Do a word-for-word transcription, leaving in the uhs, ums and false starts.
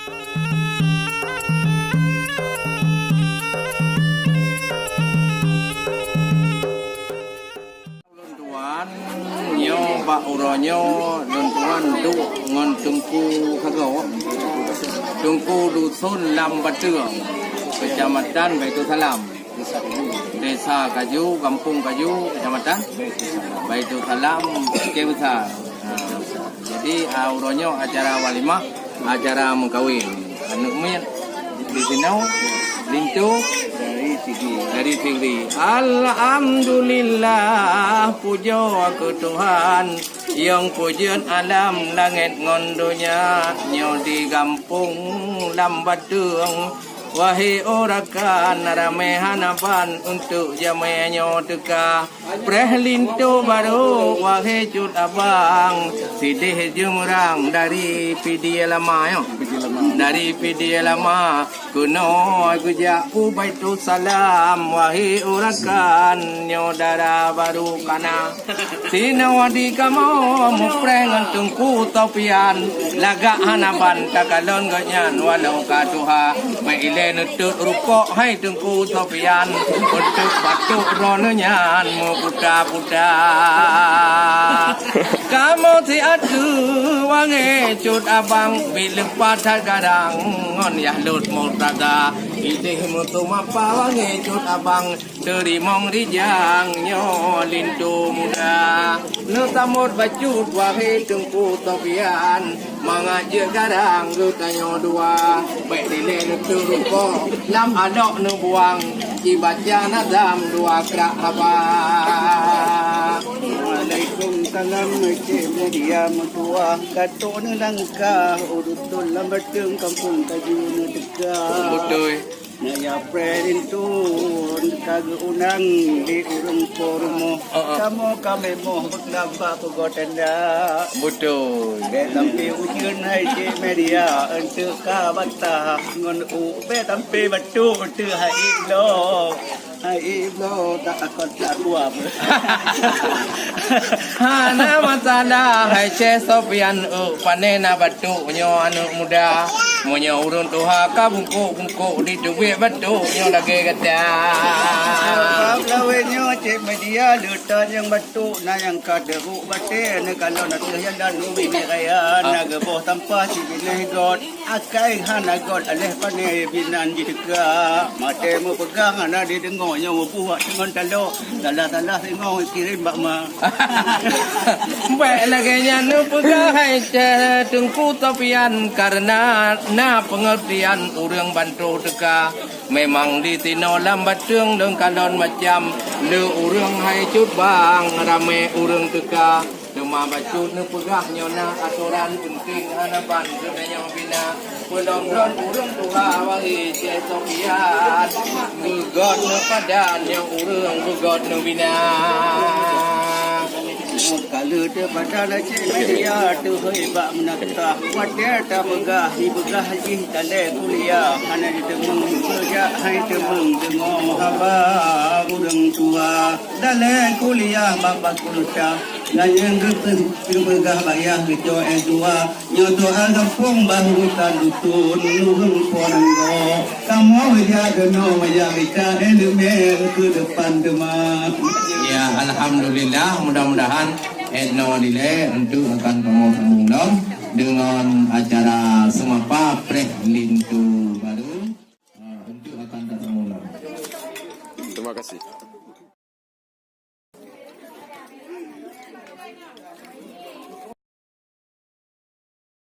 Lôn tuan, nyoe bak uroe nyoe lôn tuan duek ngon Teungku Sagoe, Teungku Dusun Lam Bateueng, Keucamatan Baitussalam, Desa Kaju, Gampông Kaju, Keucamatan Baitussalam, Aceh Besar. Ha, jadi, a, uroe nyoe acara walimah, acara meukawen aneuk miet di sinoe, linto dari Sigli. Alhamdulillah, pujoe keu Tuhan, nyang peujeuet alam langét ngon donya, nyoe di Gampông Lam Bateueng. Wahé rakan, ramé hana ban untuk jamé nyoe teuka. Preh linto barô, wahé cut abang, sidéh jeumeurang dari Pidie Lama, nyoe. Dari Pidie Lama, keunoe geujak u Baitussalam, wahé rakan, nyoe dara barô kana. Sinoe di kamoe mupreh ngon Teungku Sofian, lagak hana ban takalon gobnyan walau ka tuha. Bèk ilèe neutôt rukok hai Teungku Sofian, untuk batuk droeneuh nyan meuputa-puta. Kamoe siat keu wangèe cut abang, bit leupah that garang ngon Yahlot Murtaza. Idéh meuteumapa wangèe cut abang, teurimong rijang nyoe linto muda. Neusambot bacut wahé Teungku Sofian, mangat jeuet garang geutanyoe dua. Bèk dilèe neutôt rukok, lam alok neubuang, jibaca nazam dua krak haba. Waalaikumsalam, Cik Media meutuah. Ka trôk neulangkah, u dusun Lam Bateueng, Gampông Kaju neuteuka. Beutôi. Na ya preh linto ka geuundang di ureueng po rumoh. Heeh. Kamoe ka meumoh beukeulaba peugot tanda. Beutôi. Bèk sampai ujeuen hai Cik Media, eunteuk ka bantah ngon u. Bèk sampai batuk eunteuk hai bloe. Hai bloe tak akot tak dua. Hana masalah hai Syekh Sofian, eu, pané na batuk nyoe aneuk muda. Meunyoe ureueng tuha ka bungkôk-bungkôk, diteubiet batuk nyoe lagèe gata. Sabab lawét nyoe Cik Media, le that nyang batuk, na nyang ka teuruk batèe, neukalon ateueh jalan u binéh raya, na geuboh sampah sibinéh göt, akai hana göt, aléh pané binan jiteuka. Maté meupeugah hana jideungoe, nyoe meubuet deungon taloe, salah-salah singoh kirém bak ma. Bèk lagèe nyan neupeugah hai Teungku Sofian, kareuna na peungeurtian ureueng ban trôh teuka. Memang di sinoe Lam Bateueng lôn kalon macam le ureueng hai cut bang, ramé ureueng teuka. Teuma bacut neupeugah nyoe na atoran, peunteng hana ban geutanyoe bina. Peulom droen ureueng tuha wahé Syekh Sofian, beugöt neupadan nyoe ureueng beugöt neubina. Ka lheueh teupadan Cik Media teuhôi bak meunasah, watèe tapeugah, jipeugah jih dalèe kuliah, hana jiteumeung keujak hai teumeung deungoe haba ureueng tuha. Dalèe kuliah bak fakultas, nyan geupeugah bak yah geucok S dua. Nyoe doa gampông bah urusan dusun, ureueng po nanggroe. Kamoe jak keunoe meuJak rica, ileumèe keu depan teuma. Ya, alhamdulillah, mudah-mudahan inoe dilèe eunteuk akan kamoe sambông lom deungon acara seumapa preh linto barô. Ha, eunteuk akan tasambông lom. Terima kasih.